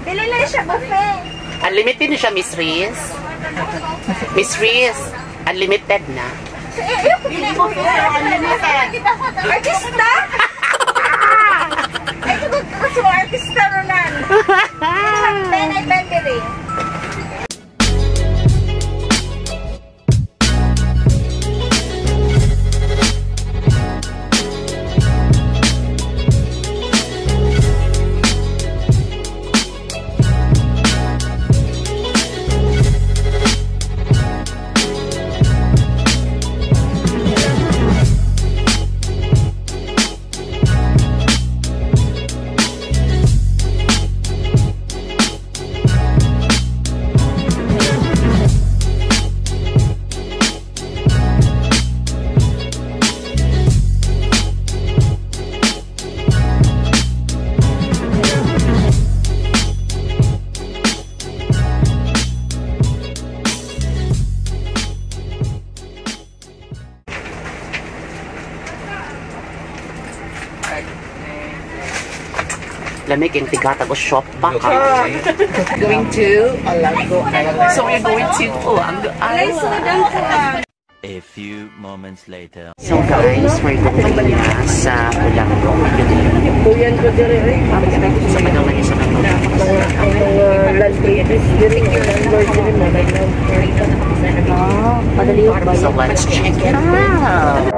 Dili lang siya buffet. Unlimited na siya, Miss Riz. Miss Riz, unlimited na. Dili buffet. Unlimited. Artista? Ay, tugod ko sa mga artista, Ronan. Benay Bendery. Lamig yung tigatag o shop pa ka. Going to Olango Island. So we're going to Olango Island. A few moments later. So guys, we're going na sa Olango. Kuyan ko dire eh. Sa panahon niya sa kanto. Ang mga landladies dire, landlord dire, mga landlord. So let's check it out.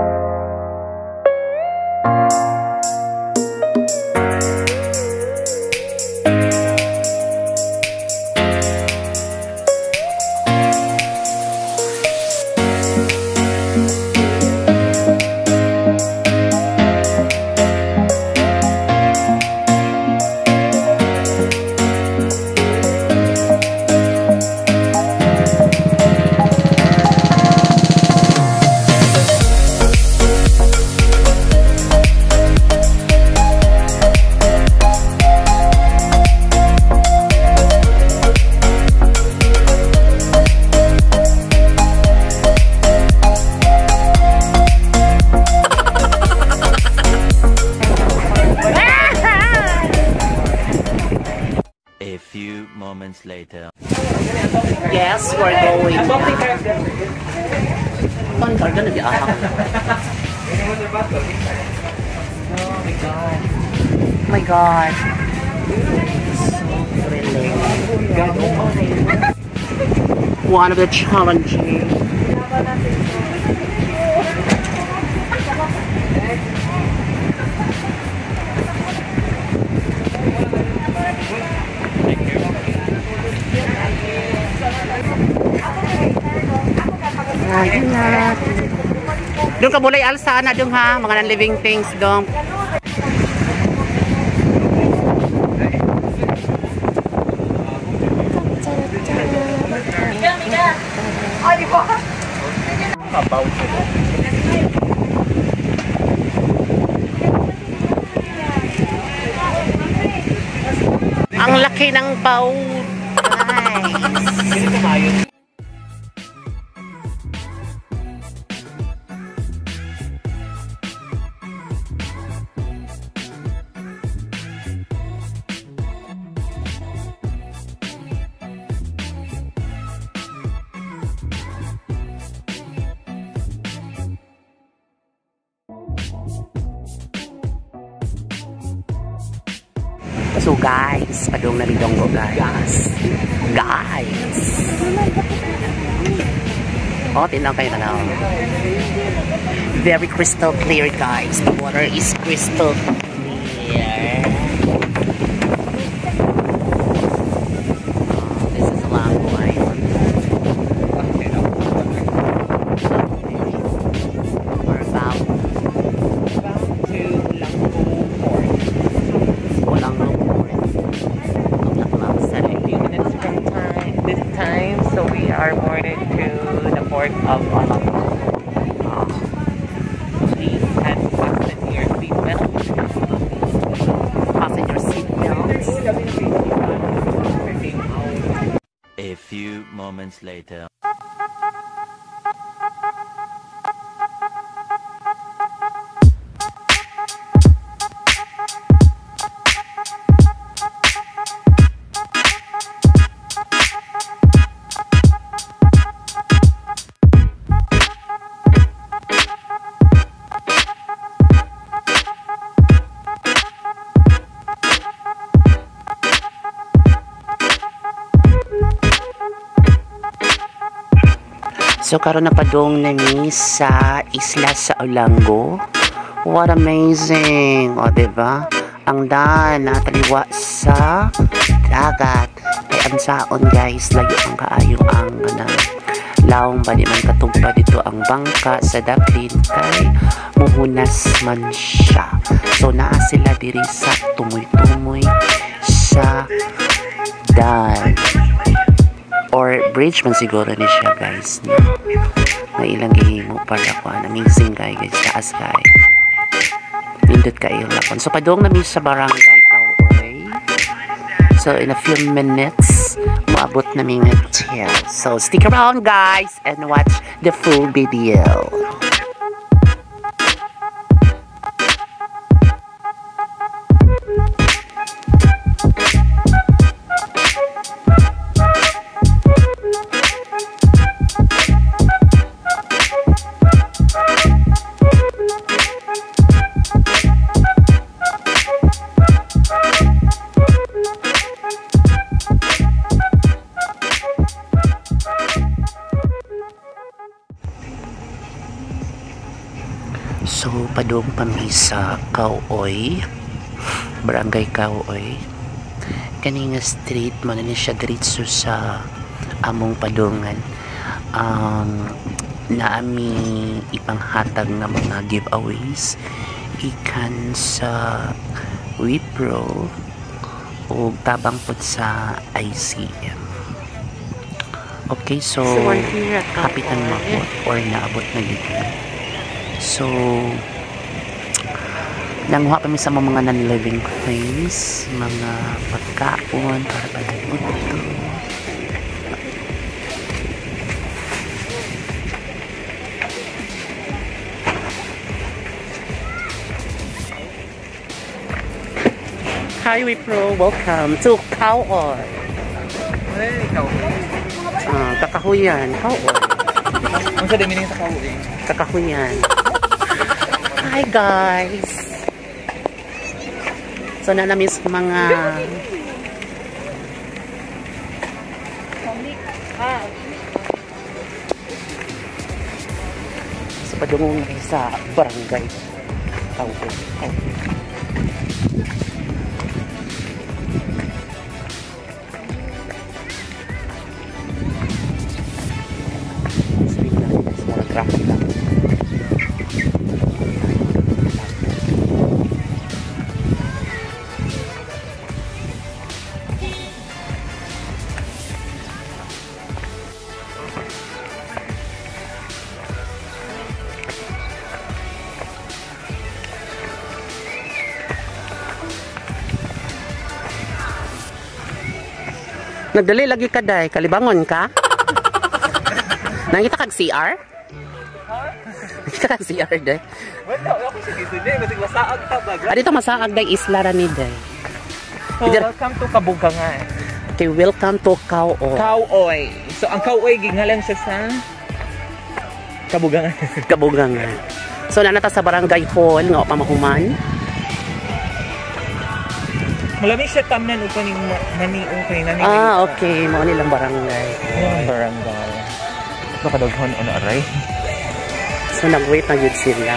A few moments later. Yes, we're going. We're gonna be ahak. Oh my God. Oh my God. So thrilling. One of the challenging. Doon ka mulay alsa na doon ha, mga non-living things doon. Ang laki ng boat. Guys. So guys, padung na midonggo guys. Guys. Oh, tinang kayo na lang. Very crystal clear guys. The water is crystal clear. Oh, this is Olango Island. We're about To Olango Port. Olango Port. A few minutes from time, this time, so we are boarded to the port of Olango. Please head fasten your seatbelt. Fasten your seatbelts. A few moments later. So karon napadong na mi sa Isla sa Olango. What amazing! O, diba? Ang dan nataliwa sa dagat. Kay ang saon guys, layo ang kaayo ang kanang lawong ba di man katugpa dito ang bangka sa daplin kay muhunas man siya. So naa sila diri sa tumoy-tumoy sa dan. Or bridge man siguro ni siya guys, no? Na ilang gihimo para kuan. Amazing guys, taas kay. Nindot kaayo lakon. So padung na mi sa Barangay Kauoy. So in a few minutes moabot na mi nga chair. So stick around guys and watch the full video. So, padung pa mi sa Kauoy, Barangay Kauoy. Kani nga street, mo na ni siya diretso sa among padungan. Naami ipanghatag nga mga giveaways ikan sa Wipro o tabang pod sa ICM. Okay, so kapitan maabot or naabot na gid. So, nanguha pa mi sa mga non-living things, mga pagkaon para pagkaon ito. Hi Wipro, welcome to Kauoy. Wala na ikaw. Kakahuyan, Kauoy. Ang sa meaning sa Kauoy? Kakahuyan. Hi guys! So na-miss mga so padungong sa Barangay Kauoy. Street lang guys, mga traffic lang. Nagdali lagi ka day, kalibangon ka? Nangita kag CR? Nangita kag CR day? Wala, ako siya dito day, basig masaag ta ba? Ah, dito masaag day, isla ra ni day. So, welcome to Kabugangan. Okay, welcome to Kauoy. Kauoy. So, ang Kauoy, gingalan siya sa Kabugangan. Kabugangan. So, nanata sa Barangay Hall, nga pa mahuman. Malamig siya tamnan o kaning nani okay nani. Ah, okay, mao nilang barangay. Ang barangay. Baka daghan ano aray. So nag-wait na gyud sila.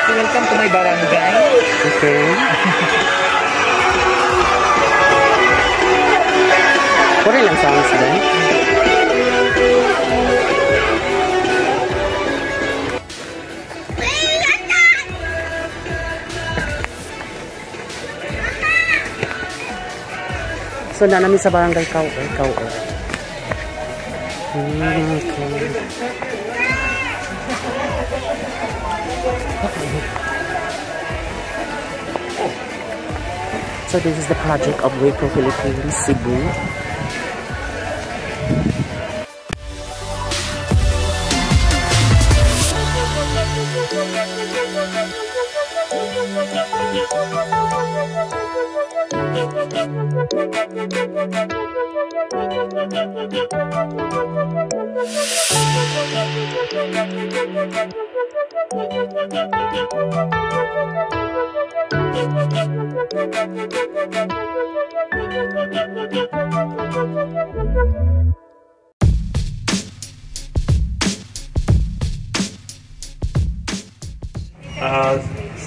So, welcome to my barangay. Okay. Puro lang songs din. So, na namin sa Barangay Kauoy. Kauoy. Okay. So, this is the project of Wipro Philippines, Cebu. Sa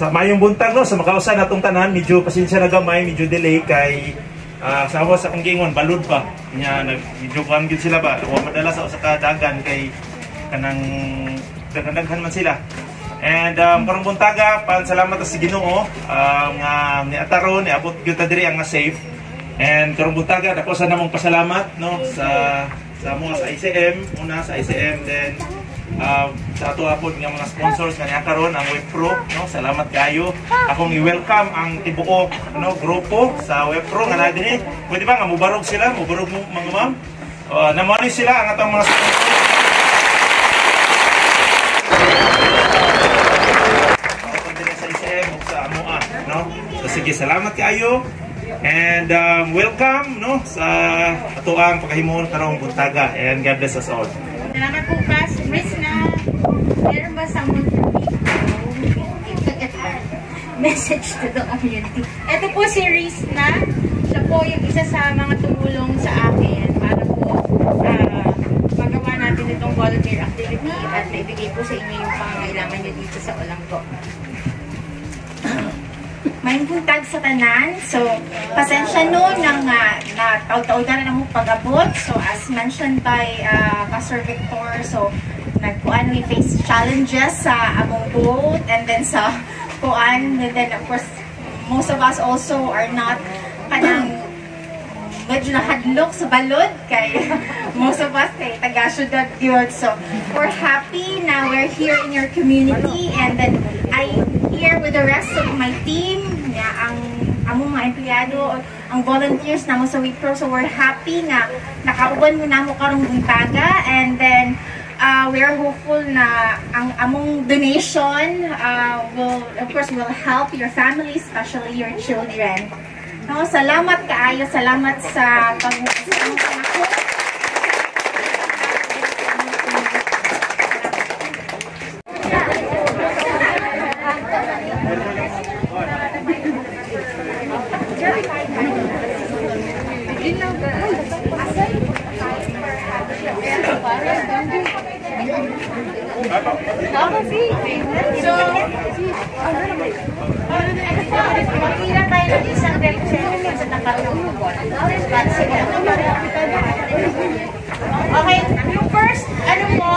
mayong buntag, no, sa makausa natong tanan, medyo pasensya na gamay, medyo delay kay sa awa sa akong giingon balud pa nya, nag medyo kuan gyud sila ba, wa madala sa usa ka dagan kay kanang daghan-daghan man sila. And karong buntaga, pan salamat sa Ginoo nga niataron niabot gyud ta diri ang nga safe. And karong buntaga, dako sa namong pasalamat, no, sa mga sa ICM, una sa ICM, then sa ato apod nga mga sponsors nga niya karon ang Webpro, no. Salamat kayo. Akong i-welcome ang tibuok, no, grupo sa Webpro nga naa dinhi. Pwede ba nga mubarog sila, mubarog mo mga ma'am? Namani sila ang atong mga sponsors. Dinhi sa ICM ug sa amoa, no. So sige, salamat kaayo. And welcome, no, sa atoang pagkahimon karong buntaga, and God bless us all. Salamat po, Pas. Miss na, meron ba someone from message to the community? Ito po si Rizna. Siya po yung isa sa mga tumulong sa akin para po magawa natin itong volunteer activity at maibigay po sa inyo yung pangangailangan nyo dito sa Olango. Maayong buntag sa tanan. So, pasensya no nang na taud-taudan na mo pag-abot. So, as mentioned by Pastor Victor, so nagkuan, we face challenges sa among boat and then sa kuan, and then of course most of us also are not kanang medyo nahadlok sa balod kay most of us kay taga syudad yun. So, we're happy na we're here in your community, and then I'm here with the rest of my team nga ang among mga empleyado, ang volunteers namo sa WePro. So, we're happy nga nakauban mo namo karong buntaga, and then we are hopeful na ang among donation will, of course, will help your family, especially your children. No, salamat kaayo, salamat sa pag sa among panahon. So, magpila tayo ng isang representative sa nakaroon. Okay, yung first, ano po,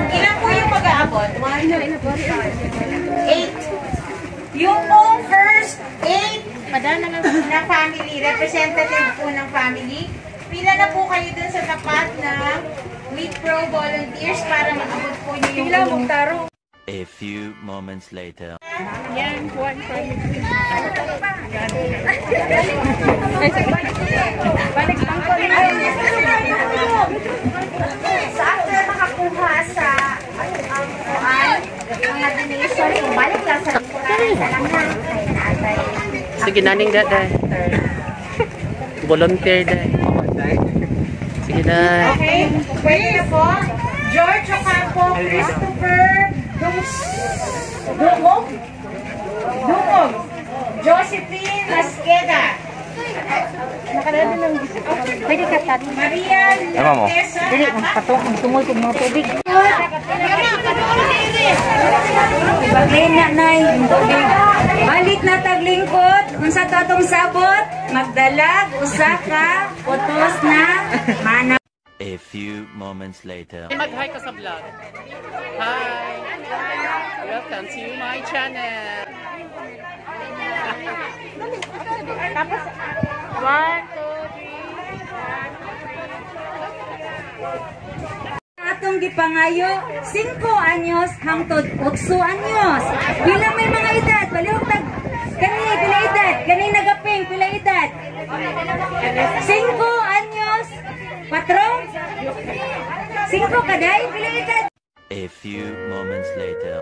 ilan po yung mag-aabot? 8. Yung pong first 8 na family, representative po ng family, pila na po kayo dun sa tapat ng WePro volunteers para maabot po niyo yung tulong. A few moments later. So after makakuha sa ang kuan, mga donation, so balik lang sa lingkuran sa lang. Sige, naning daday. Volunteer day. Sige na. Okay, pwede na po. George Ocampo, Christopher Dungs Dungog? Dungog. Josephine Masqueda. Pwede ka tat. Maria Lopez. Dili ang patong ang tungol kog mga tubig. Baklin na nay, tubig. Balik na taglingkod, unsa ta tong sabot, magdalag usa ka putos na mana. A few moments later. Mag-hi ka sa vlog. Hi! Welcome to my channel. Tapos, 1, 2, 3. Atong gipangayo 5 anyos hangtod 8 anyos. Pila may mga edad, palihog tag kani pila edad, kani nagaping pila edad. 5 anyos, patro. 5 kaday pila edad. A few moments later.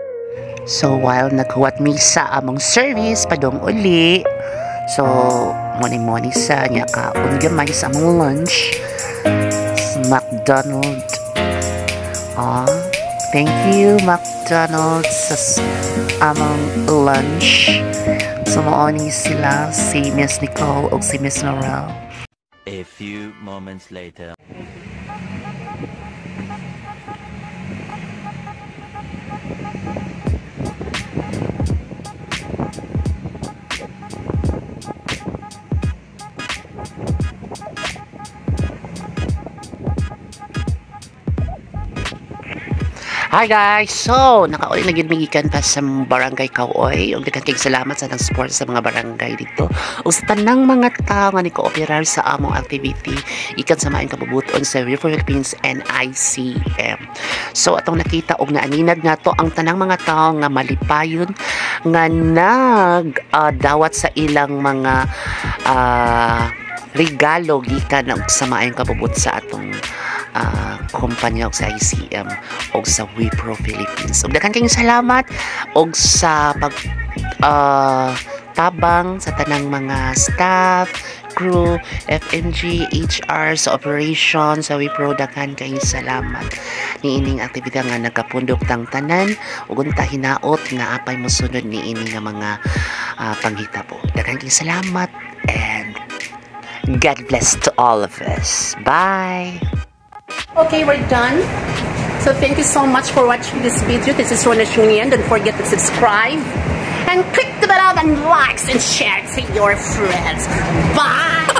So while naghuwat mi sa among service padong uli. So morning sa nya kaon gamay sa among lunch. McDonald. Ah, Thank you, McDonald's, sa among lunch. So, mao ni sila, si Miss Nicole o si Miss Norel. A few moments later. Hi guys! So, nakauli na gyud mi gikan pa sa Barangay Kauoy. Ug daghan kayong salamat sa nang support sa mga barangay dito. Ug sa tanang mga tao nga ni-kooperar sa among activity ikan sa maayong kabubuton sa River Philippines and ICM. So, atong nakita og naaninag nato ang tanang mga tao nga malipayon nga nag dawat sa ilang mga regalo gikan og sa maayong kabubut sa atong kumpanya og sa ICM og sa Wipro Philippines. Ug daghan kayong salamat og sa pag tabang sa tanang mga staff, crew, FMG, HR, sa operation, sa Wipro, daghan kayong salamat niining aktibidad nga nagkapundok tang tanan ug unta hinaot nga apay mosunod niini nga mga panghitabo. Daghan kayong salamat and God bless to all of us. Bye! Okay, we're done. So thank you so much for watching this video. This is Rona Shunian. Don't forget to subscribe and click the bell and likes and share to your friends. Bye!